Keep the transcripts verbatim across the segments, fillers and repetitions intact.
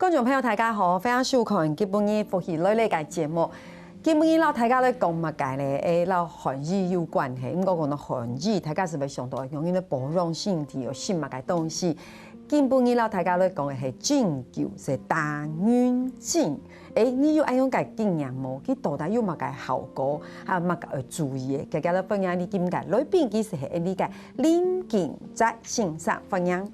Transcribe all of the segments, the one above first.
觀眾朋友，大家好，歡迎收看今晡日福氣來了个節目。今晡日摎大家來講麼个呢？誒，摎寒雨有關係。毋過講到寒雨，大家係毋係想到用來保養身體，有食麼个東西？今晡日摎大家來講个係針灸，係打睨針。誒，你有恁樣个經驗無？佢到底有麼个效果？還有麼个愛注意个？大家來歡迎你今日个來賓，佢係𫣆俚个林金哲先生，歡迎。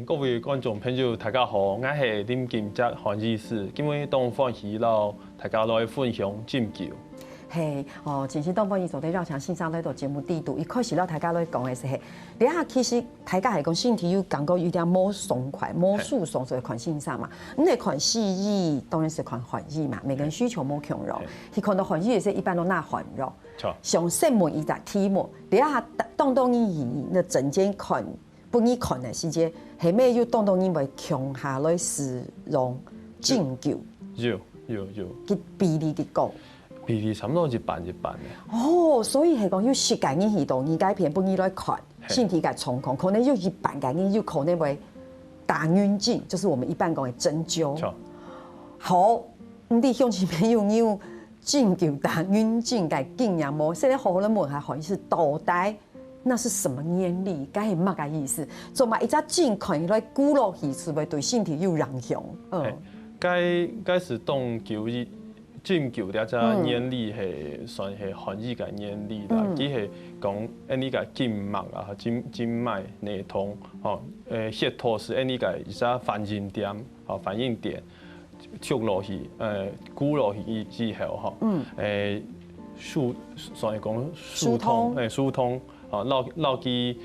誒，各位觀眾朋友，大家好，𠊎係林金哲韓醫師，今晡日當歡喜摎大家來分享針灸。係，哦，真係當歡喜做得邀請先生來到節目裡肚。一開始摎大家來講个係，這下其實大家係講身體有感覺有點無爽快、無舒爽，所以看先生嘛。你係看西醫，當然係看韓醫嘛，每個人需求無共樣。係。去看到韓醫也係一般都拿韓藥。像先問一隻題目，這下當當你以那整間看 分你看个時節，係毋係有當多人會共下來使用針灸？有有有，佢比例幾高？比例差不多一半一半个。哦，所以係講有十個人去到你該片分你來看，身體个狀況，可能有一半个人有可能會打睨針，就是我們一般講个針灸。好，你的鄉親朋友，你有針灸打睨針个經驗無？現在好好來問下，好意思到底 那是什麼原理？該係麼个意思？做麼一隻針看起來箍落去，係毋係對身體有影響？嗯，該該係當久以針灸這隻原理係算係韓醫个原理啦。佢係講，誒，你个經脈啊，經經脈內通，吼，誒，穴道係誒你个一隻反應點，吼，反應點，戳落去，誒，箍落去以以後，吼，誒，疏算係講疏通，疏通。誒，疏通。 啊，摎摎佢，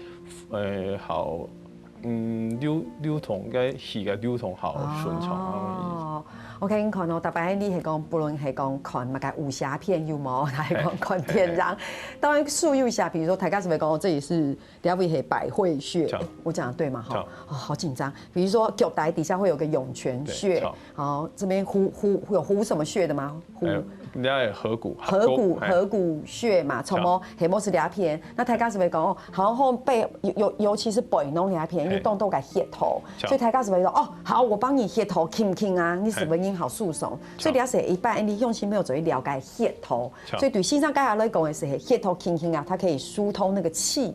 呃，好，嗯，流流通个血个流通好順暢。哦，OK，你看哦，大家你係講，不論係講看麼个武俠片有無，還係講看電影，當然術語一下，比如說大家係毋係講這裡是這位係百會穴，我講的對嗎？哈，哦，好緊張。比如說腳底底下會有個湧泉穴， 好，這邊虎虎有虎什麼穴的嗎？虎，呃，你愛合谷，合谷，合谷穴嘛，從麼黑莫斯這片，那大家係毋係講哦，好像後背尤尤尤其是背囊這片，因為當多个穴頭，所以大家係毋係說哦，好，我幫你穴頭輕輕啊，你係毋係已經好疏鬆？所以了解一般，你用心沒有注意了解穴頭，所以對先生剛才來講的是穴頭輕輕啊，它可以疏通那個氣，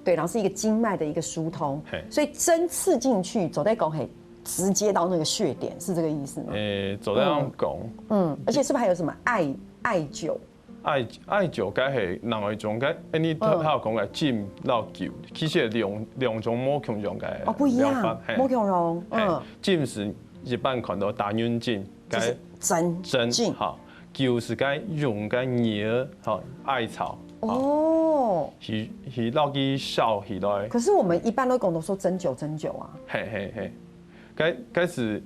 對，然後是一個經脈的一個疏通，所以針刺進去，走在講嘿。 直接到那個穴點，是這個意思嗎？誒，做得恁講。嗯，而且是不是還有什麼艾艾灸？艾艾灸該係另外一種，該誒你頭頭講个針摎灸，其實兩兩種無共樣个哦，不一樣，無共樣。嗯，針係一般看到打睨針，該針針哈，灸係該用該艾草，艾草哦，去去摎佢燒起來。可是我們一般都講都說針灸針灸啊，嘿嘿嘿。 該該係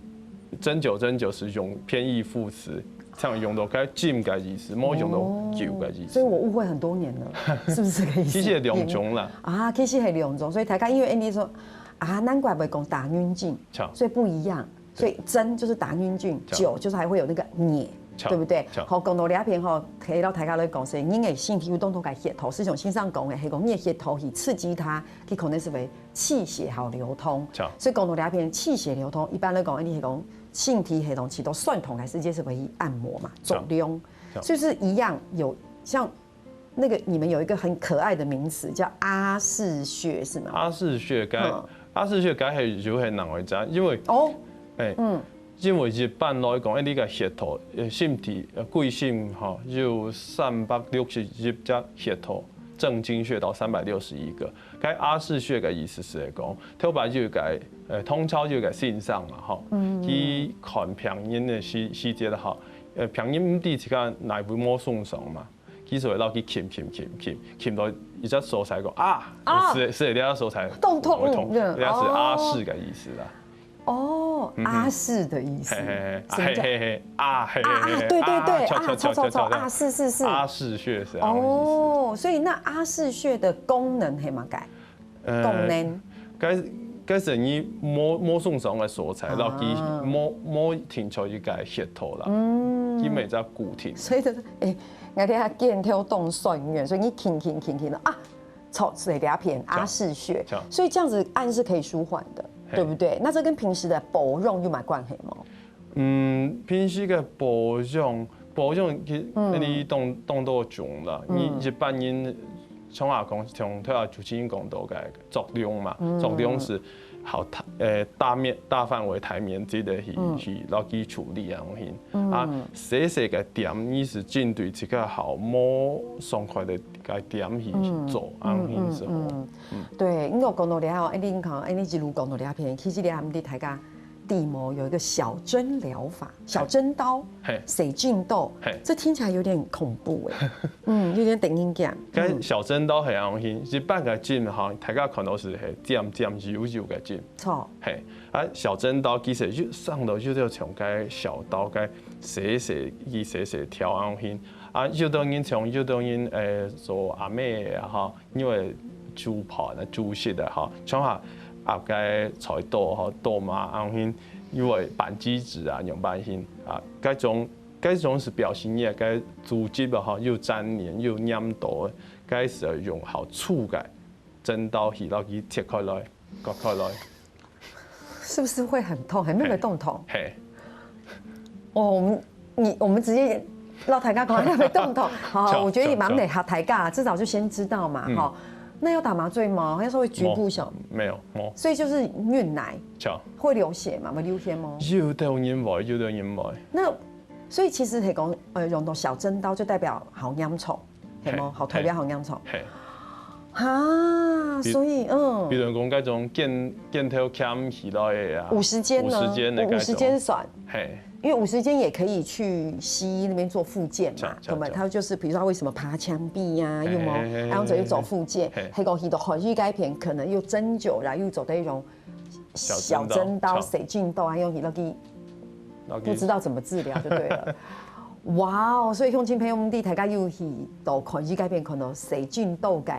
針灸，針灸係用偏義副詞，像用到該針个意思，無用到灸个意思。所以我誤會很多年了，是不是這個意思？其實有兩種啦。啊，其實有兩種，所以大家因為Andy說啊，難怪會講打睨針，所以不一樣。所以針就是打睨針，灸就是還會有那個艾，對不對？好，講到這片吼，可以摎大家來講，所以人个身體有當多个穴頭，就像先生講个，係講你个穴頭去刺激它，佢可能係會 氣血好流通。所以講到這片氣血流通，一般來講，你係講身體係講起到痠痛个時節係會去按摩嘛，做量，是不是一樣有像那個你們有一個很可愛的名詞叫阿是穴是嗎？阿是穴該阿是穴該係就係另外一隻，因為哦，誒，因為一般來講，誒，你个穴頭，誒，身體，誒，歸身吼有三百六十一隻穴頭，正經穴道三百六十一個。 該阿是穴个意思係講，頭擺有一個，呃，唐朝有一個先生嘛，吼，佢看病人个時時節吼，呃，病人毋知自家哪位無鬆爽嘛，佢就會摎佢撳撳撳撳撳到一隻所在講啊，啊，係係這隻所在，痛痛，痛，這係阿是个意思啦。 哦，阿是的意思，什麼叫嘿嘿嘿，啊嘿嘿嘿，啊嘿嘿嘿，啊啊，對對對，啊，錯錯錯錯，啊是是是，阿是穴係哦，所以那阿是穴的功能係麼个？功能，該該係你無無鬆爽个所在，然後佢無無停在一個穴頭啦，佢無一隻固定。所以就是，誒，𠊎這下肩頭動痠軟，所以你輕輕輕輕的啊， 從這兩片阿是穴，所以這樣子按是可以舒緩的，對不對？那這跟平時的保養有麼關係嗎？嗯，平時个保養，保養其，嗯，你當，當多種啦。嗯。你一般人像啊講，像頭下主持人講到个作用嘛，嗯，作用係好大，呃，大面，大範圍、大面積个去，嗯，去落去處理啊，去。嗯。啊，細細个點，你係針對自家好無爽快个个點去，嗯，去做，啊，嗯，去之後。嗯，嗯。嗯。對，你有講到了，哎，你看，哎，你一路講到了片，其實你還毋知大家 地毛有一个小針療法，小針刀，嘿。洗淨豆，嘿。这听起来有点恐怖哎，嗯，有点得人驚。該小針刀係恁樣形，一般个針吼，大家看到係係尖尖幼幼个針，錯，嘿，啊，小針刀其實有上头有條像个小刀，个细细个细细条恁樣形，啊，有的人像有的人，呃，做阿妹啊哈， 因為煮飯啊、煮食啊，吼，像下啊个菜刀吼、刀嘛，然後因為扳機子啊、樣板型啊，該種該種係表示你个該組織啊，吼，有黏連、有黏到，該係用好粗个針刀去落去切開來、割開來。 是不是會很痛？還沒有動痛。嘿。哦，我們你我們直接讓大家講還沒動痛。好，我覺得你蠻美哈，大家至少就先知道嘛，哈。那要打麻醉嗎？還是會局部小？沒有，沒有。所以就是運奶，會流血嘛，會流血嗎？有的人會，有的人會。那所以其實係講，呃，用到小針刀就代表好嚴重，係嗎？好，代表好嚴重。嘿。 哈，所以嗯，比如講該種肩肩頭鉗起來个啊，五十肩呢？五十肩的該種，五十肩算，嘿，因為五十肩也可以去西醫那邊做復健嘛，對嗎？他就是比如說他為什麼爬牆壁呀，有沒有？然後走又走復健，結果去到海域該片可能又針灸啦，又走到一種小針刀、小針刀、洗淨豆啊，用去那个不知道怎麼治療就對了。哇哦！所以鄉親朋友，你大家又去到看，去該片看到洗淨豆个，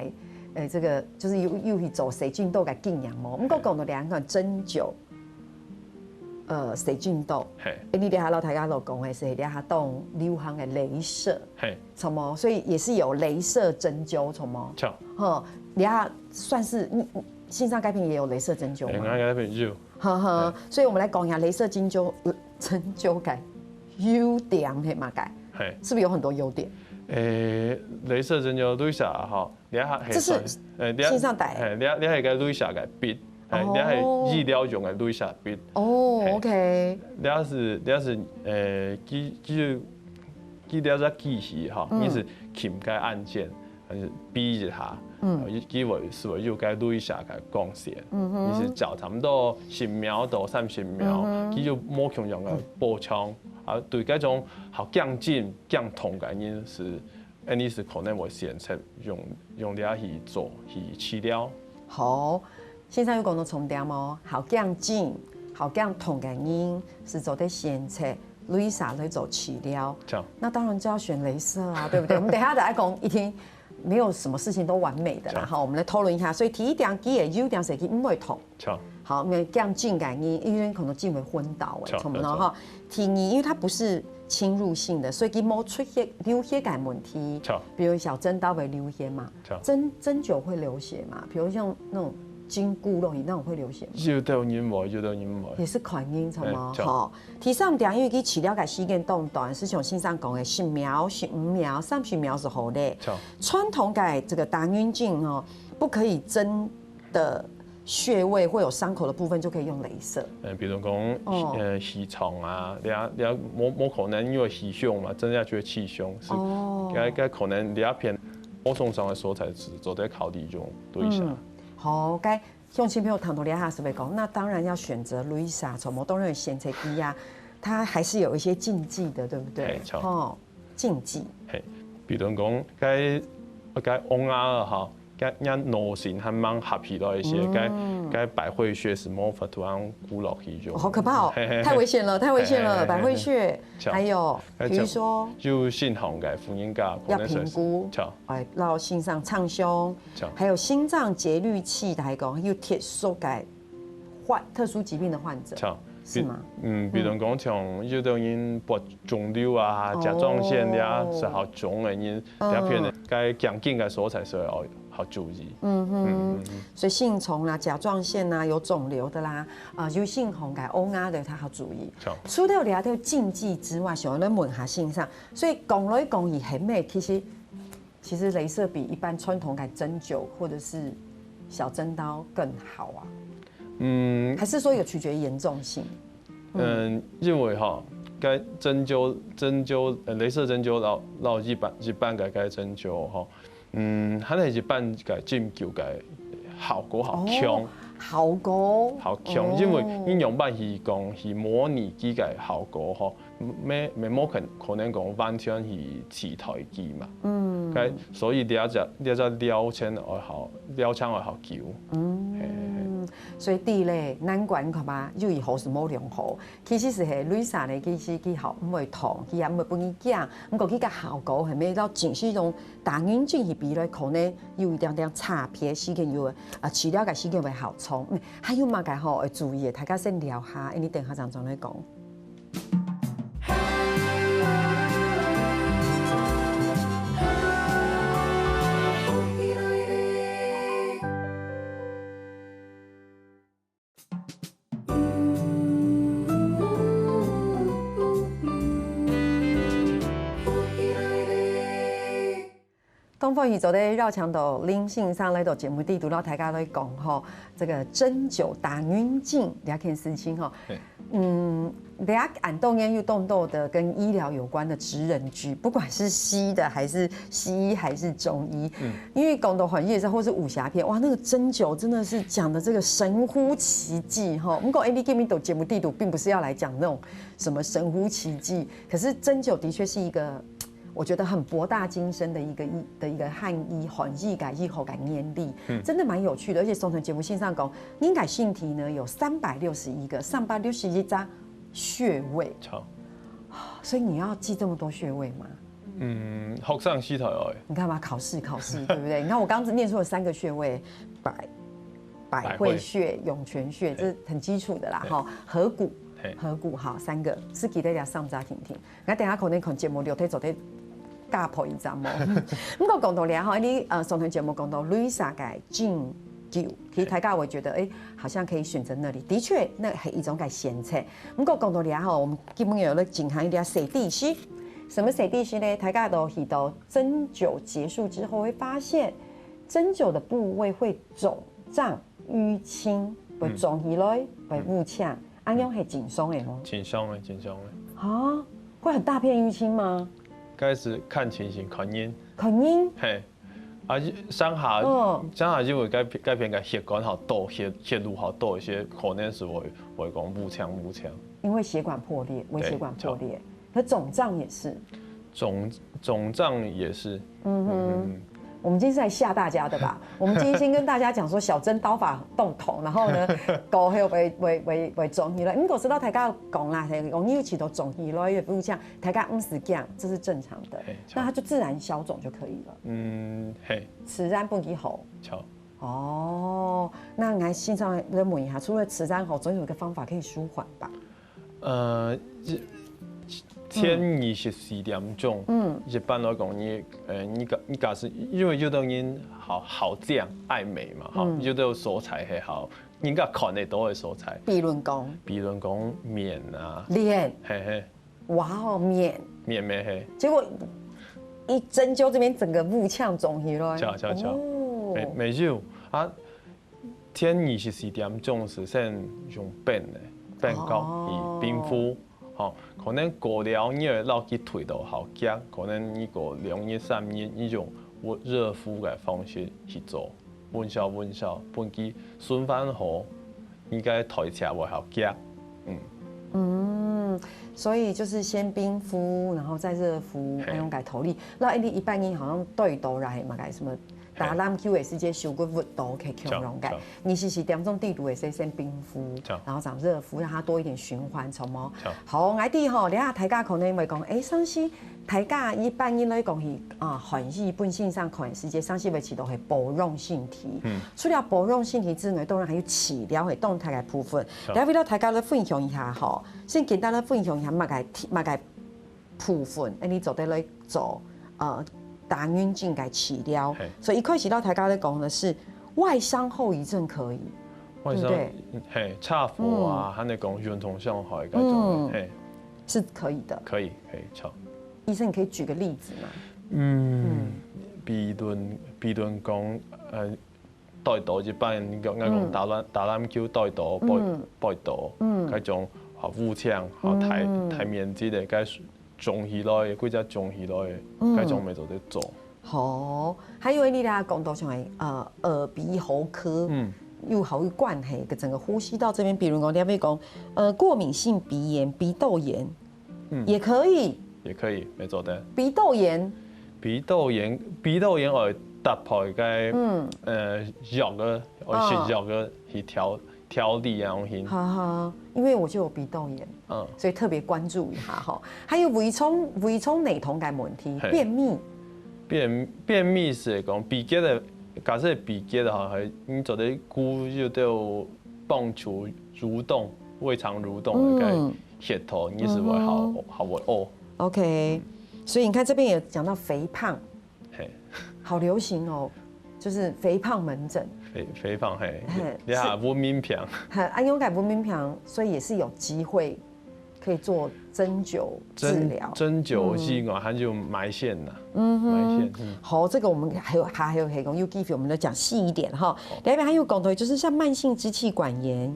呃，這個就是又又去做洗淨豆个經驗哦。毋過講到兩個針灸，呃，洗淨豆，嘿，誒，你等下老大家都講的是，等下當流行的雷射，嘿，什麼？所以也是有雷射針灸，什麼？像，哈，等下算是，嗯，線上該片也有雷射針灸嗎？哎，該片有。 呵呵，所以我們來講一下雷射針灸，呃，針灸个優點係麼个？嘿，是不是有很多優點？誒，雷射針灸雷射哈，你看，這是，誒，你看，線上戴，嘿，你看，你看一個雷射个筆，誒，你看醫療用个雷射筆。哦，OK。你看是，你看是，誒，機機機這隻機器哈，你是撳个按鍵， 還是比一下，嗯，佢會係會有該雷射个光線，嗯哼，你係照差不多十秒到三十秒，嗯哼，佢有無共樣个波長，啊，對該種好驚緊、驚痛个人係，恁呢係可能會選擇用用這去做去治療。好，先生有講到重點哦，好驚緊、好驚痛个人係做得選擇雷射來做治療。那當然就要選雷射啊，對不對？我們等一下再來講，一定 沒有什麼事情都完美的啦，哈。我們來討論一下。所以第一點，佢个優點係佢毋會痛。好，因為這樣進感應，因為可能進會昏倒誒，著，著，著。哈。第二，因為它不是侵入性的，所以佢無出血、流血个問題。著。比如小針刀會流血嘛，著。針針灸會流血嘛，比如像那種筋骨落去那種會流血嗎？有的人會，有的人會。也是看人，著無？著。哈。 第三點，因為佢治療个時間當短，係像先生講个，十秒、十五秒、三十秒係好个。傳統个這個打人針哦，不可以針的穴位或有傷口的部分就可以用雷射。呃，比如講，呃，氣場啊，你啊你啊，無無可能因為氣胸嘛，真正就係氣胸，係，哦，該該可能你啊片，無受傷个所在係做得考慮用雷射。嗯，好，該 鄉親朋友聽到這下係毋係講，那當然要選擇雷射，什麼當然選擇佢啊，它還是有一些禁忌的，對不對？嘿，著。吼，禁忌。嘿，比如講，該該王爺啊，吼，該人腦神還吂合起來一些，該該百會穴係無法度恁樣跍落去用。好可怕哦，太危險了，太危險了，百會穴。 還有，比如說，有身項个婦人家，要評估，著，哎，然後心臟唱胸，還有心臟節律器來講，有特殊个患特殊疾病的患者，著，係嗎？嗯，比如講像有的人發腫瘤啊、甲狀腺呀，係好腫个人，這片个該頸根个所在係哦，好注意。嗯哼，所以性蟲啦、甲状腺啦、有肿瘤的啦，啊，有性虫个烏鴉个，佢好注意。除了這條禁忌之外，想要問下先生，所以講來講去，係咩？其實其實雷射比一般傳統个針灸或者是小針刀更好啊？嗯，還是說有取決於嚴重性？嗯，因為吼，該針灸、針灸、呃，雷射針灸摎摎一般一般个該針灸吼，嗯，還係一般个針灸个效果好強。哦，效果。好強，因為你仰般去講去模擬佢个效果吼，無無可可能講完全去取代佢嘛。嗯，該所以這隻這隻療程愛好，療程愛好久。嗯，所以第一類難關看嘛，又以後是無良好。其實係雷射呢，其實佢好毋會痛，佢也毋會分你驚，毋過佢个效果係咩到真係用打眼睛去比來，可能有一點點差別，時間有啊，治療个時間會好長。嗯，還有麼个吼愛注意个？大家先聊下，你等下正轉來講。當歡喜做得邀請到林先生來到節目裡肚，摎大家來講吼，這個針灸打眼睛這件事情吼。嗯，這恁多年有當多的跟醫療有關的職人劇，不管是西的還是西醫還是中醫，因為講到很夜市或是武俠片，哇，那個針灸真的是講的這個神乎其技哈。不過，哎，你今天到節目裡肚，並不是要來講那種什麼神乎其技，可是針灸的確是一個我覺得很博大精深的一個醫的一個漢醫、漢醫个醫學个原理，真的蠻有趣的。而且上堂節目先生講，人个身體呢有三百六十一個、三百六十一隻穴位，所以你要記這麼多穴位嗎？嗯，學生時代愛。你看嘛，考試考試，對不對？你看我剛剛只念出了三個穴位，百百會穴、湧泉穴，這是很基礎的啦，哈。合谷，合谷，好，三個，係記得這三隻定定。 𠊎等下可能看節目錄忒做得加破一站無。毋過講到這吼，你呃上堂節目講到雷射个針灸，其實大家會覺得，哎，好像可以選擇那裡，的確，那係一種个選擇。毋過講到這吼，我們基本有咧進行一點小知識。什麼小知識呢？大家都知道針灸結束之後會發現，針灸的部位會腫脹、淤青，會腫起來，會烏青。 恁樣係正常个無？正常个，正常个。啊，會很大片淤青嗎？該係看情形，看人。看人？嘿，啊，像下，嗯。像下因為該該片个血管好多，血血路好多一些，可能係會會講烏青烏青。因為血管破裂，微血管破裂，可腫脹也是。腫腫脹也是。嗯哼。嗯。 我們今天是來嚇大家的吧？我們今天先跟大家講說小針刀法動痛，然後呢，狗還有會會會會腫起來。如果知道大家講啦，嘿，容易有起頭腫起來，也不是這樣，大家毋使驚，這是正常的，嘿，那它就自然消腫就可以了。嗯，嘿，自然本身好。哦，那來先生來問一下，除了自然好，總有一個方法可以舒緩吧？ 呃，一天二十四點鐘，嗯，一般來講，你呃，你假你假使因為有兜人好好靚愛美嘛，哈，有兜所在係好，人家看得到个所在，比如講，比如講面啊，臉，嘿嘿，哇哦，面，面咩嘿，結果一針灸這邊整個烏青腫起來，巧巧巧，哦，沒沒有啊。 天二十四點鐘係先用冰个，冰角去冰敷，吼，可能過了你會落去退到好遽，可能你過兩日三日，你用溫熱敷个方式去做，溫燒溫燒，分佢循環好，你个代謝會好遽，嗯。嗯，所以就是先冰敷，然後再熱敷，還用个調理。那你一般人好像對到來嘛，該什麼 打籃球个時節手骨屈到，可以強壯个。二十四點鐘底肚个時先冰敷，然後再熱敷，讓它多一點循環，好無？好，𠊎知吼，這下大家可能會講，哎，上次大家一般人來講係啊，漢醫本身上看个時節，上次會提到係保養身體。除了保養身體之外，當然還有治療，係當大个部分。來為了大家來分享一下吼，先簡單來分享一下麼个麼个 部分，哎，你做得來做，呃，打眼睛个治療。嘿。所以一開始摎大家咧講个係外傷後遺症可以，外傷，對不對？嗯，嘿，車禍啊，嗯。還有講運動傷害該種的，嗯。嘿。是可以的。可以，可以，好。醫生，你可以舉個例子嗎？嗯，嗯。比論，比論講，呃， 對到一般，你講，你講嗯。打籃，打籃球對到，背，嗯。背到，嗯。該種，啊，烏青，啊，大，嗯。大面積个，該腫起來个，骨節腫起來个，嗯。該種乜做得做。好，還有你咧講到像，呃，耳鼻喉科，嗯。又好有關係，跟整個呼吸道這邊，比如講，你還沒講，呃，過敏性鼻炎、鼻竇炎， 嗯。也可以。也可以，乜做得。鼻竇炎。鼻竇炎，鼻竇炎愛搭配个，嗯。呃，藥个，愛食藥个去調，哦。調理啊，用心。好好，因為我就有鼻竇炎，嗯。所以特別關注一下哈。還有胃腸，胃腸內痛个問題，嘿。便秘。便，便秘係講，比較个，假設比較个話，你做得顧就到幫助蠕動，胃腸蠕動个該，嗯。血糖，你係會好，嗯哼。好會屙。OK，嗯。所以你看這邊有講到肥胖，嘿。好流行哦，就是肥胖門診。肥，肥胖，嘿，嘿，你，你還是，文明病。很，啊，因為改文明病，所以也是有機會可以做針灸治療。針，針灸之外，嗯。還有埋線呐，嗯哼。埋線，嗯。好，這個我們還有，還有，還有，有機會我們再講細一點哈。好。裡面還有講到，就是像慢性支氣管炎、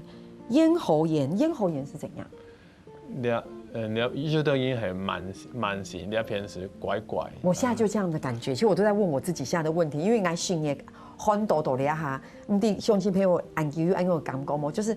咽喉炎，咽喉炎是怎樣？ 這，嗯，這，就等於係慢，慢性，這片係怪怪。我現在就這樣的感覺，其實我都在問我自己現在的問題，因為𠊎成日看到到這下，毋知鄉親朋友恁久有恁樣的感覺無？就是，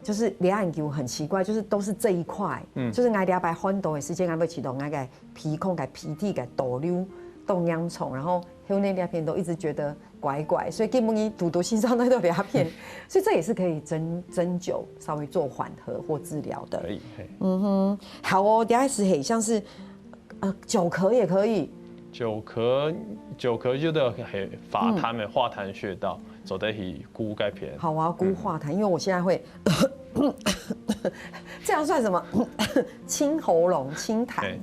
就是這恁久很奇怪，就是都是這一塊，嗯。就是𠊎這擺看到个時間，𠊎會試著𠊎个鼻孔、个鼻涕、个倒流，都嚴重，然後後面這片都一直覺得 怪怪，所以根本你堵堵心上那都兩片，所以這也是可以針，針灸稍微做緩和或治療的。可以，嘿。嗯哼，好哦，等下是很像是，呃，久咳也可以。久咳，久咳就得很化痰的，嗯。化痰穴道，做得去顧該片。好，我要顧化痰，嗯。因為我現在會，這樣算什麼？清喉嚨、清痰。嘿。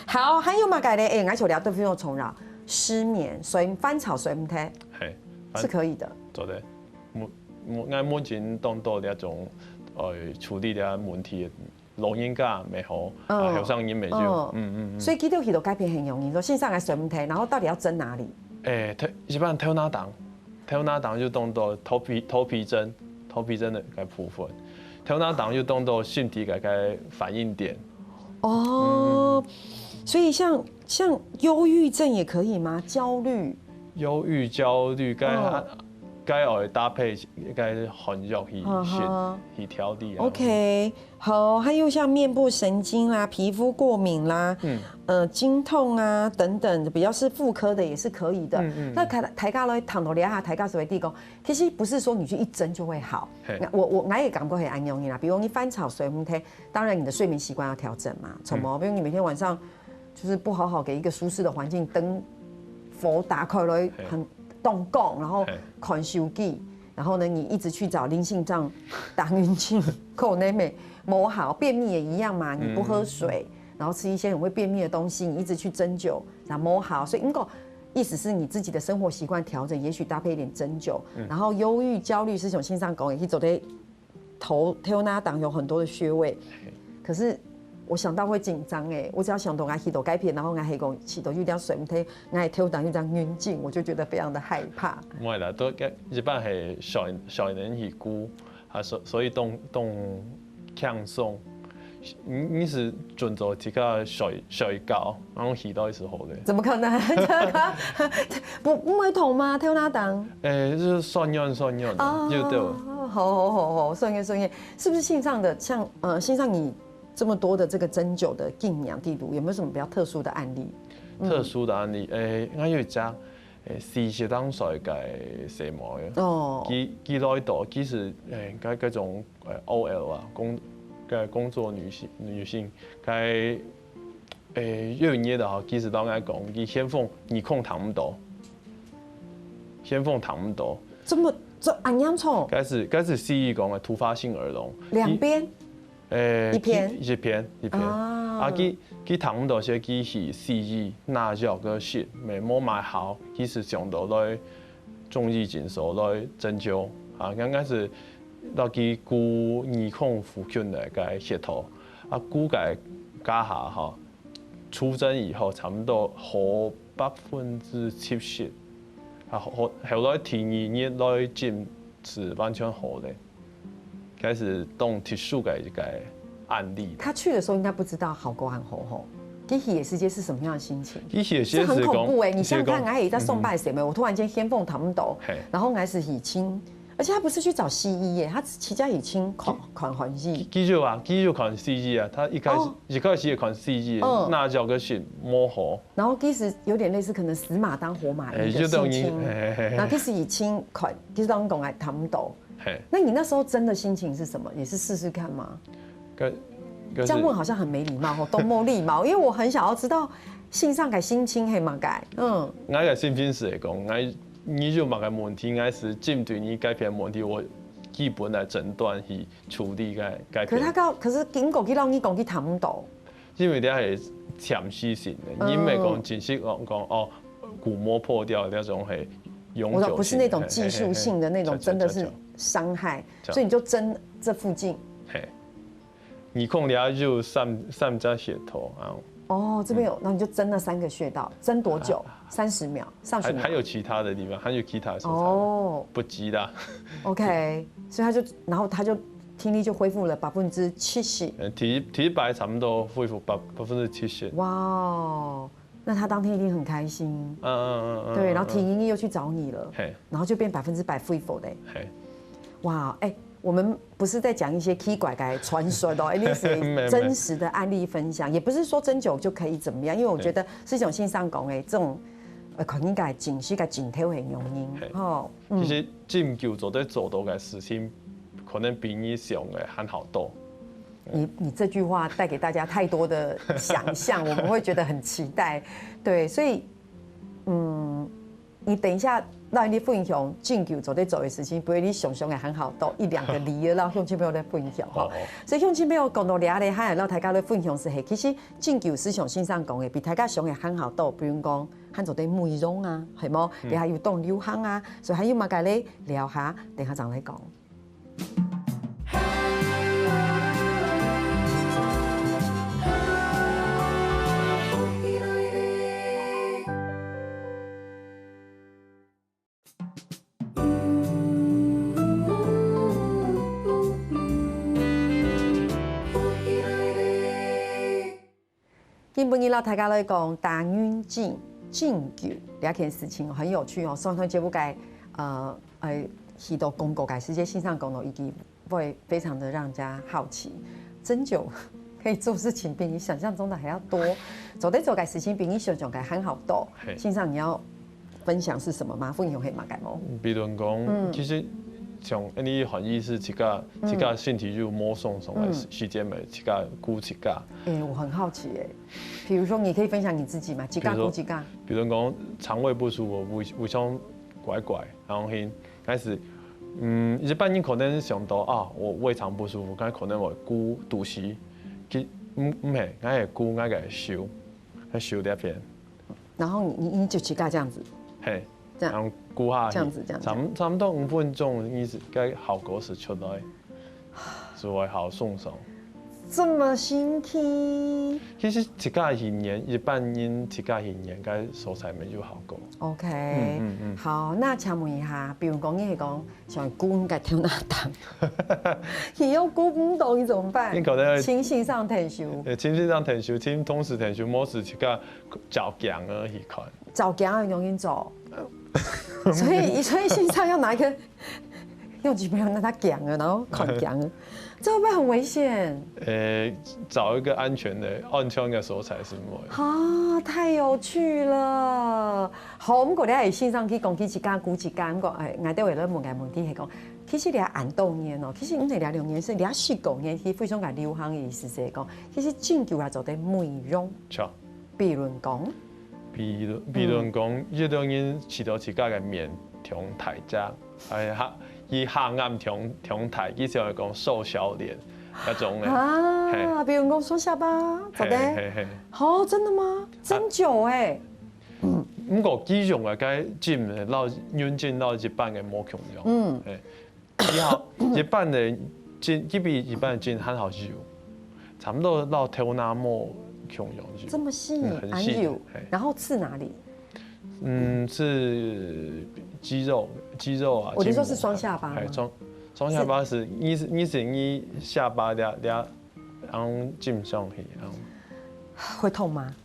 好，還有麼个咧？哎，𠊎想聊對非常重要，失眠，睡，翻炒睡毋忒。 嘿，是可以的。做得。目，目，𠊎目前當多這種，呃，處理這問題的老人家也好，啊，嗯。後生人也有。嗯。嗯，嗯，嗯。所以佢兜去到改變很容易，說先生來睡毋忒，然後到底要針哪裡？欸，頭，一般頭那頂，頭那頂就當多頭皮，頭皮針，頭皮針的該部分。頭那頂就當多身體个，个反應點。哦，嗯。所以像，像憂鬱症也可以嗎？焦慮？ 憂鬱、焦慮，該，嗯。該愛搭配該漢藥去，嗯哼。去調理啊。OK，好，還有像面部神經啦、皮膚過敏啦、嗯。呃，經痛啊等等，比較是婦科的也是可以的。嗯，嗯。那大，大家來談到這下，大家所謂地講，其實不是說你去一針就會好。嘿。那我，我，我也感覺很安慰啦。比如你翻炒睡毋忒，當然你的睡眠習慣要調整嘛，從毛病，嗯。你每天晚上 就是不好好給一個舒適的環境，燈火打開來，嘿。很動工，然後嘿。看手機，然後呢，你一直去找靈性這樣打運氣，可能沒，沒好。便秘也一樣嘛，你不喝水，嗯。然後吃一些很會便秘的東西，你一直去針灸，那沒好。所以，如果意思是你自己的生活習慣調整，也許搭配一點針灸，嗯。然後憂鬱、焦慮是像先生講的，去做得 頭，頭那頂有很多的穴位，嘿。可是我想到會緊張欸，我只要想到𠊎去到該片，然後𠊎係講去到有點睡毋忒，𠊎頭頂有點暈緊，我就覺得非常的害怕。毋會啦，都，一般係睡，睡眠去顧，啊，所，所以當，當輕鬆。你，你係準做自家睡，睡覺，然後去到一時候的。怎麼可能？不，不會痛嗎？頭那頂？欸，就是痠軟痠軟的，哦，就對了。好，好，好，好，痠軟痠軟。 是不是線上的，像，呃，線上你這麼多的這個針灸的經驗記錄，有沒有什麼比較特殊的案例？嗯。特殊的案例，欸，𠊎有一隻，欸，四十零歲个細妹，哦。佢，佢來到，佢係，欸，該，該種，呃，O L啊，工，个工作女性，女性，該，欸，有一日啊，佢係同𠊎講，佢先鋒耳空聽毋到，先鋒聽毋到。這麼，這恁嚴重？該係，該係西醫講个突發性耳聾。兩邊？誒，一片？一片，一片。啊。啊，佢，佢聽毋到，係佢去試衣，拿藥个時，無買好，佢係想到來中醫診所來針灸。啊，應該係到佢顧耳孔附近个該穴道，啊，顧該該下吼， 出針以後，差不多好百分之七十。啊，後，後來第二日來針是完全好了，該係當特殊个一个案例。他去的時候應該不知道好過還好吼，佢去个時節是什麼樣的心情？佢去个時節是講，這很恐怖欸！你想想看，是講，𠊎在上班个時候，我突然間耳孔聽毋到，嘿。然後𠊎係耳青，而且他不是去找西醫耶，他其實耳青看，看西醫。佢，佢就啊，佢就看西醫啊，他一開始，哦。一開始也看西醫，嗯。拿藥个時無好。然後其實有點類似可能死馬當活馬醫的心情，哎，就等於，嘿，嘿，嘿。然後其實已經快，其實當講還談不到。嘿。那你那時候真的心情是什麼？也是試試看嗎？該，該是，這樣問好像很沒禮貌吼，都沒禮貌，因為我很想要知道先生个心情係麼个。嗯。𠊎个心情係講，𠊎，你有麼个問題，𠊎係針對你該片問題，我基本來診斷去處理該，該片。可是他告，可是經過佢摎你講，佢談不到。 因為這係潛意識性个，嗯。你毋係講真實講，講，哦，鼓膜破掉那種，嘿，永久性的，我懂，不是那種技術性的那種，嘿，嘿，嘿，真的是傷害，對，對，對，對。所以你就針這附近。嘿。耳孔底下有三，三隻穴道啊。哦，這邊有，嗯。那你就針那三個穴道，針多久？啊。三十秒，三十秒。還，還有其他的地方，還有其他的所在。哦。不急啦。OK，所以他就，然後他就聽力就恢復了百分之七十。呃，第一，第一擺差不多恢復百，百分之七十。哇哦，那他當天一定很開心。嗯，嗯，嗯，嗯，對，嗯，然後第二日又去找你了，嗯。嘿。然後就變百分之百恢復嘞。嘿。哇，哎，我們不是在講一些奇怪的傳說哦，一定是真實的案例分享，沒有，沒有。也不是說針灸就可以怎麼樣，因為我覺得，對。就像先生講的，這種，呃，可能應該緊是該緊條很容易，嘿。吼，嗯。其實針灸做得做到个事情，可能比你想个還好多。你，你這句話帶給大家太多的想像，我們會覺得很期待。對，所以，嗯，你等一下，讓你分享針灸做得做的事情，比你想像个還好多，一兩個例子，讓鄉親朋友來分享吼。好，好。所以鄉親朋友講到這裡，還愛讓大家來分享係，嘿，其實針灸就像先生講个，比大家想个還好多，比如講，還做得美容啊，係無？嗯。也還有當流行啊，所以還有麼个咧？聊下，等下正來講。 今晡日摎大家來講，打韻針、針灸這件事情很有趣哦。上段節目个，呃，呃，許多廣告个時節，先生講到一句話非常的讓人家好奇，針灸可以做事情比你想象中的還要多，做得做个事情比你想象个還好多。嘿。先生，你要 分享係麼个嗎？分享係麼个無？比如講，嗯。其實像恁呢，翻譯係自家，嗯。自家身體有無爽爽个時，嗯。時節嘛，自家顧自家。欸，我很好奇欸，比如說你可以分享你自己嘛，自家顧自家。比如說，比如講腸胃不舒服，胃，胃腸怪怪，然後係，但是，嗯，一般人可能想到啊，我胃腸不舒服，該可能會顧肚屎，其，毋，毋係，𠊎係顧𠊎个手，該手這片。 然後你，你，你就自家這樣子。嘿，這樣。然後顧下去，這樣子，這樣，差不，這樣。差不多五分鐘，你係，該效果係出來，就會好爽爽。這麼神奇？其實自家訓練，一般人自家訓練，該所在沒有效果。OK，嗯，嗯，嗯。好，那請問一下，比如講，你係講 像顧毋个頭那檔，佢又顧毋到，你怎麼辦？你可能會請先生𢯭手。呃，請先生𢯭手，請同事𢯭手，無就自家照鏡仔去看。照鏡仔仰般做？所以，所以先生要拿一個，用紙杯讓他鏡仔，然後看鏡仔，這會不會很危險？呃，找一個安全的、安全的所在係無？啊，太有趣了！好，毋過你愛先生去講，佢自家顧自家，毋過，哎，𠊎兜會來問个問題係講， 其實這恁多年哦，其實毋係這兩年，係這十過年，係非常个流行个意思係講，其實針灸也做得美容。著。比如講，比如，比如講，嗯。有兜人試著自家个面當大隻，哎，下，佢下頷當，當大，佢就會講瘦小臉，該種个。啊，比如講雙下巴，做得。嘿嘿嘿。哦，真的嗎？針灸欸。毋過基用个該針，摎用針摎一般个無共樣。嗯。嘿。以後一般个針，佢比一般个針還較幼，差不多摎頭那毛共樣幼。這麼細，嗯，很細的，還幼，嘿。然後刺哪裡？嗯，是肌肉，肌肉啊，我就說是筋膜。雙下巴嗎？哎，雙，雙下巴是，你是，你是你下巴這，這，然後筋上去，然後。會痛嗎？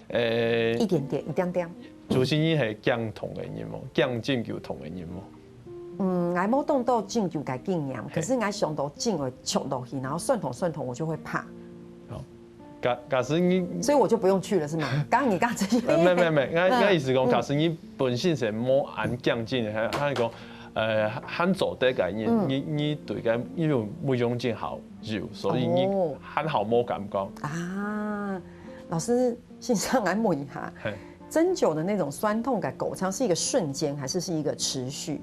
誒，一點點，一點點。就是你係驚痛个人無？驚針灸痛个人無？嗯，𠊎無當多針灸个經驗，嘿。可是𠊎想到針會戳落去，然後痠痛痠痛，我就會怕。好。 假，假使你，所以我就不用去了，是嗎？剛剛你剛剛這些，呃，沒，沒，沒，我，嗯，我意思講，嗯。假使你本身係無恁驚針个，還，還講，呃，還做得个，你，嗯。你，你對个，因為無用盡好有，所以你，哦。還好無感覺。啊，老師，先生來問一下，嘿。針灸的那種痠痛感，久長是一個瞬間，還是是一個持續？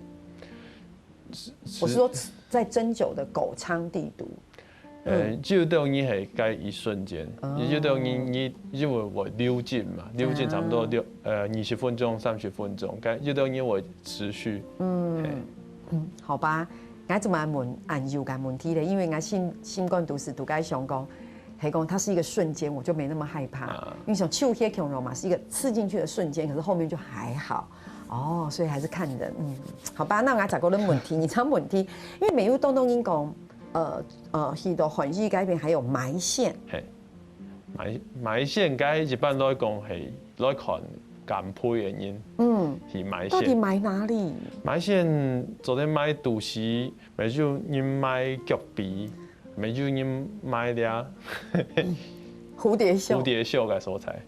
我是說在針灸的久長程度。呃，嗯。有兜人係該一瞬間，哦。有兜人你因為會流程嘛，流程差不多六，啊。呃，二十分鐘、三十分鐘，該有兜人會持續。嗯。嘿。嗯，好吧，𠊎做麼問恁幼个問題咧？因為𠊎心，心肝肚係都該想講，係講它是一個瞬間，我就沒那麼害怕。啊。因為像抽血共樣嘛，是一個刺進去的瞬間，可是後面就還好。 哦，所以還是看人，嗯，好吧，那𠊎再過來問題，你這問題，因為美玉東東已經講，呃，呃，去到漢醫該片還有埋線。嘿，埋，埋線該一般來講係來看減肥个人，嗯，去埋線。到底埋哪裡？埋線做得埋肚臍，也有人埋腳髀，也有人埋這蝴蝶袖。蝴蝶袖个所在。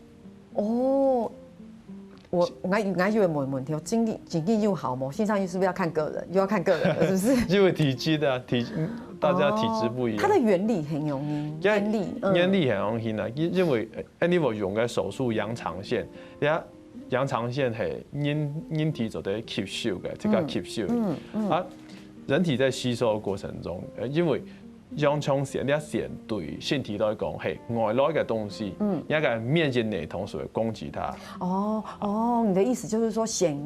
哦，𠊎，𠊎又會問問題哦，真个，真个有效無？先生又是不是要看個人？又要看個人了，是不是？因為體質的啊，體，大家體質不一樣。哦，它的原理很容易，原理，嗯。原理很容易啊，因，因為，呃，你有用个手術羊腸線，呀，羊腸線係人，人體做得吸收个，這個吸收。嗯，嗯，嗯。啊，人體在吸收的過程中，呃，因為 羊腸線，這線對身體來講，係外來个東西，嗯。這個免疫系統就會攻擊它。哦，哦，你的意思就是說，線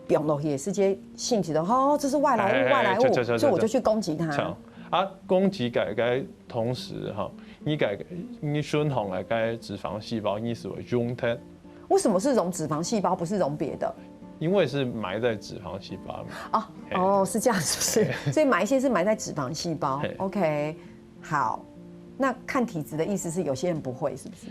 放落去个時節，身體就，哦，這是外來物，哎，哎，哎，外來物，就，就，就，所以我就去攻擊它。就，啊，攻擊該，該同時，哈，你該，你身上个該脂肪細胞，你就會溶忒。 為什麼是溶脂肪細胞，不是溶別的？因為是埋在脂肪細胞裡面。哦，嘿。哦，是這樣，是不是？嘿。所以埋線是埋在脂肪細胞。嘿。OK，好。那看體質的意思是，有些人不會，是不是？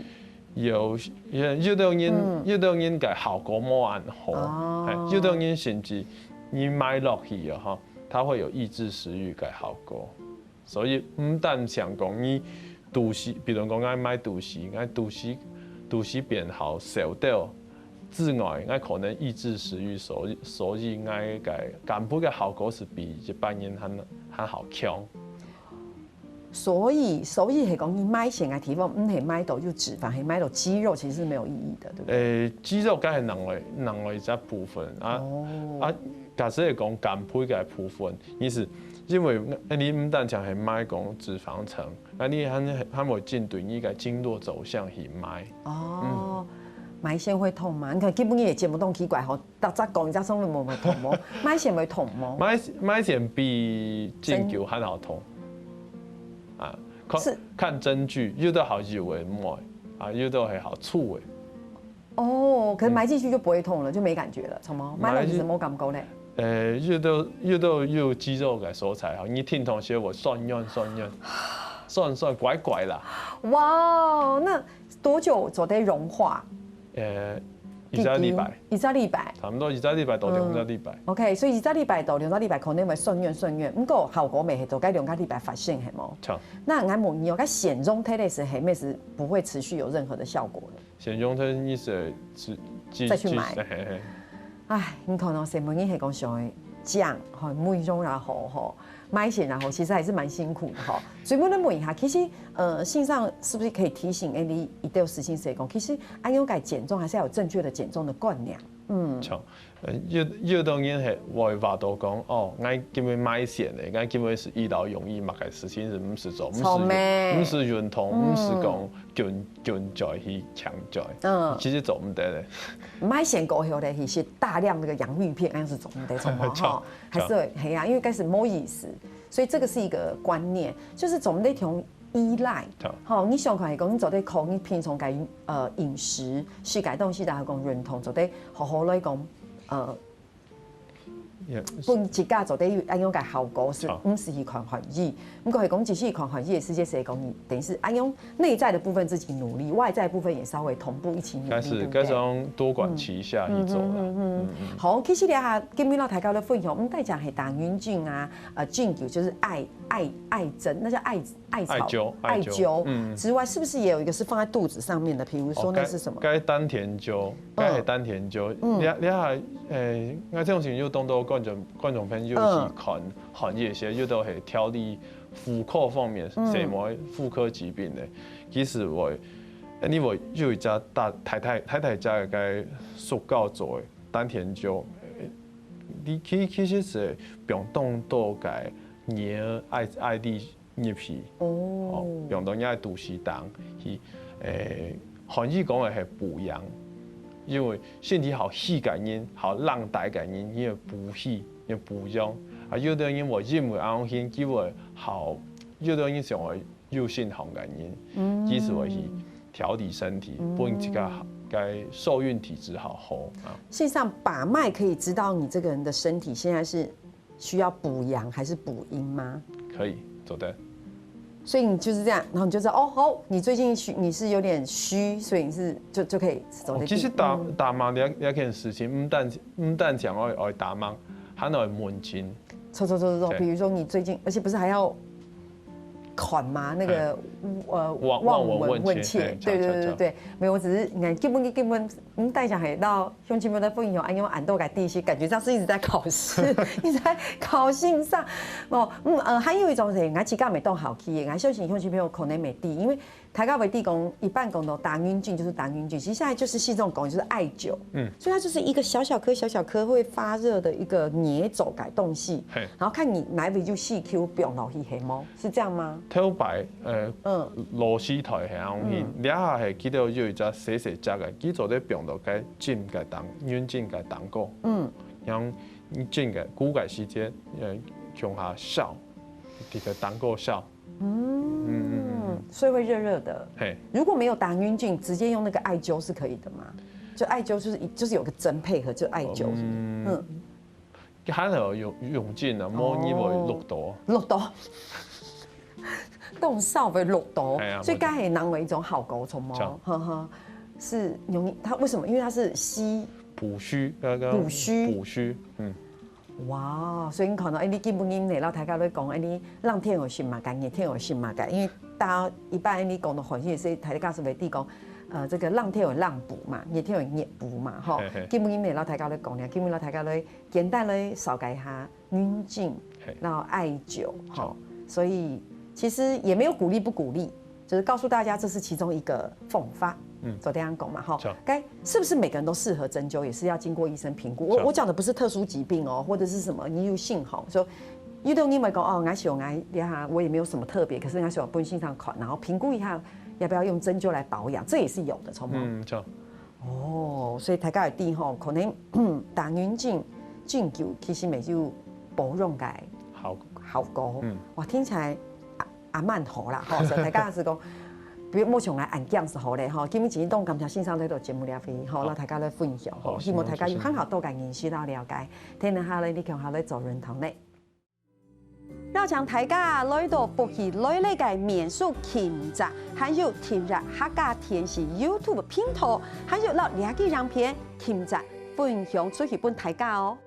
有，有，有的人，嗯。有的人个效果無恁好。哦。嘿，有的人甚至你埋落去啊，哈，它會有抑制食慾个效果。 所以毋單淨講你肚臍，比如講𠊎埋肚臍，𠊎肚臍，肚臍變好瘦掉之外，𠊎可能抑制食慾，所以，所以𠊎个減肥个效果係比一般人還，還較強。所以，所以係講你埋線个地方，毋係埋到有脂肪，係埋到肌肉，其實是沒有意義的，對不對？誒，肌肉該係另外，另外一隻部分啊。哦。啊，假使係講減肥个部分，你係 因為你毋單淨係埋講脂肪層，啊你還，還會針對你个經絡走向去埋。哦，嗯。埋線會痛嗎？你看，基本上个節目都很奇怪吼，大家講一下上面有沒有痛無？埋線會痛無？埋，埋線比針灸還較痛。啊，看，是。看針具，有的較幼个，無，啊，有的係較粗个。 哦，可是埋進去就不會痛了，嗯。就沒感覺了，著嗎？埋進去。埋落去係無感覺咧？呃，有兜，有兜有肌肉个所在吼，你停動時會痠軟痠軟，痠痠怪怪啦。哇，那多久做得融化？呃，一隻禮拜。一隻禮拜。差不多一隻禮拜到兩隻禮拜。嗯。OK，所以一隻禮拜到兩隻禮拜可能會痠軟痠軟，毋過效果毋係到該兩隻禮拜發生，係無？著。那𠊎問你哦，該線溶忒个時候，係毋係不會持續有任何的效果了？ 線溶忒你係自，自，再去買。自，嘿，嘿。唉，你看哦，細妹人係講想愛靚，吼，美容也好，吼，賣線啊，吼，其實還是蠻辛苦的吼。所以我來問一下，其實呃，線上是不是可以提醒𠊎俚一定要實行社工？其實恁樣个減重還是要有正確的減重的觀念。嗯，像，呃，有有兜人係會話到講，哦，𠊎今日賣線个，𠊎今日係醫療用醫，麼个事情係毋使做，毋使聰明毋使運動，毋使講跟跟嘴去搶嘴，嗯，其實做毋得个。賣線過後呢，其實大量那個洋芋片，那樣是總得什麼哈，還是會嘿啊，因為開始無意思，所以這個是一個觀念，就是總得從依賴。好吼，你想看係講，你做得靠你平常个呃飲食，食个東西，然後講運動，做得好好來講，呃，也分自家做得有恁樣个效果，是好毋使去看牙醫。毋過係講，只是去看牙醫个時節，係講你等於是恁樣內在的部分自己努力，外在的部分也稍微同步一起努力，開始對不對？開始用多管齊下去做了。嗯嗯嗯嗯，好，其實這下今日摎大家來分享，毋單淨係打乳症啊，呃，針灸就是艾艾艾針，那叫艾艾草艾灸艾艾灸灸嗯之外，是不是也有一個是放在肚子上面的？比如說哦那是什麼？該該丹田灸，該係丹田灸，嗯你你還誒，那這種情況就當多觀眾觀眾朋友嗯去看看這些，又都係調理婦科方面，嗯什麼婦科疾病的，其實我，你我有一隻大太太太太家个該塑膠做个丹田灸，誒你其其實係放當多个尿愛愛滴入去。哦哦，，用到你个肚屎當去，誒，漢語講个係補陽，因為身體好虛个人，好冷淡个人，你要補氣，要補陽。啊，有的人會因為恁樣去，佢會好，有的人想要有信仰个人，嗯其實會去調理身體，分自家个受孕體質好好啊。事實上把脈可以知道你這個人的身體現在是需要補陽還是補陰嗎？可以做得。所以你就是這樣，然後你就知道哦，好，你最近虛，你是有點虛，所以你是就就可以走得。哦，其實打打脈這這件事情，毋單毋單淨愛愛打脈，還愛問診。走走走走走，對比如說你最近，而且不是還要看嗎？那個呃望望望闻问切闻问切，嘿對對對恰恰對對，沒有，我只是你看基本基本。嗯，大家還到鄉親們的分享，哎，用恁多个知識，感覺像是一直在考試，一直在考試上。哦，嗯呃，還有一種是，𠊎自家也當好奇的，𠊎相信鄉親朋友可能也知，因為大家會知講，一般講到打乳症就是打乳症，其實現在就是信眾講就是艾灸，嗯所以它就是一個小小顆小小顆會發熱的一個黏走感東西，嘿然後看你哪一位就細 Q 放落去，係無？是這樣嗎？頭擺，呃，嗯老時代係恁樣去，這下係佢兜有一隻細細隻个，佢做得放到該針个頂，乳針个頂高，嗯，然後針个，古个時節，呃，共下燒，這個頂高燒，嗯，所以會熱熱的。嘿，如果沒有打乳症，直接用那個艾灸是可以的嗎？就艾灸就是就是有個針配合，就艾灸。嗯嗯，還有用用盡啊，無你會落到。落到，凍燒會落到哎呀，所以該係另外一種效果，從無？這樣呵呵，是容易，它為什麼？因為它是吸補虛，剛剛補虛補虛，嗯，哇，所以你看到，哎，你今晡日呢，摎大家來講，哎，你冷天會食麼个，熱天會食麼个？因為大家一般你講到寒天，所以大家是會知講，呃，這個冷天會冷補嘛，熱天會熱補嘛，吼嘿嘿。今晡日呢，摎大家來講呢，今晡日摎大家來簡單來紹介一下乳針嘿，然後艾灸，吼好。所以其實也沒有鼓勵不鼓勵，就是告訴大家這是其中一個方法。嗯昨天講嘛，吼是啊，該是不是每個人都適合針灸，也是要經過醫生評估。我是啊我講的不是特殊疾病哦，或者是什麼你有信仰，說有的人認為講哦，𠊎想𠊎呀，我也沒有什麼特別，可是𠊎想本身上看，然後評估一下要不要用針灸來保養，這也是有的，從嗎？嗯，這樣，哦，所以大家會知吼，可能打乳針、針灸其實乜有保養个好，效果。嗯哇，聽起來啊啊蠻好啦，吼，所以大家係講，比如目前來恁樣係好咧，吼，今晡日當感謝先生來到節目裡邊，吼，好摎大家來分享，吼，好希望大家有希望較好多个認識摎了解。聽了下來，你看下來做運動呢。邀請大家來到福氣來了个民宿琴宅，還有訂閱客家電視YouTube頻道，還有摎這支影片琴宅分享出去分大家哦。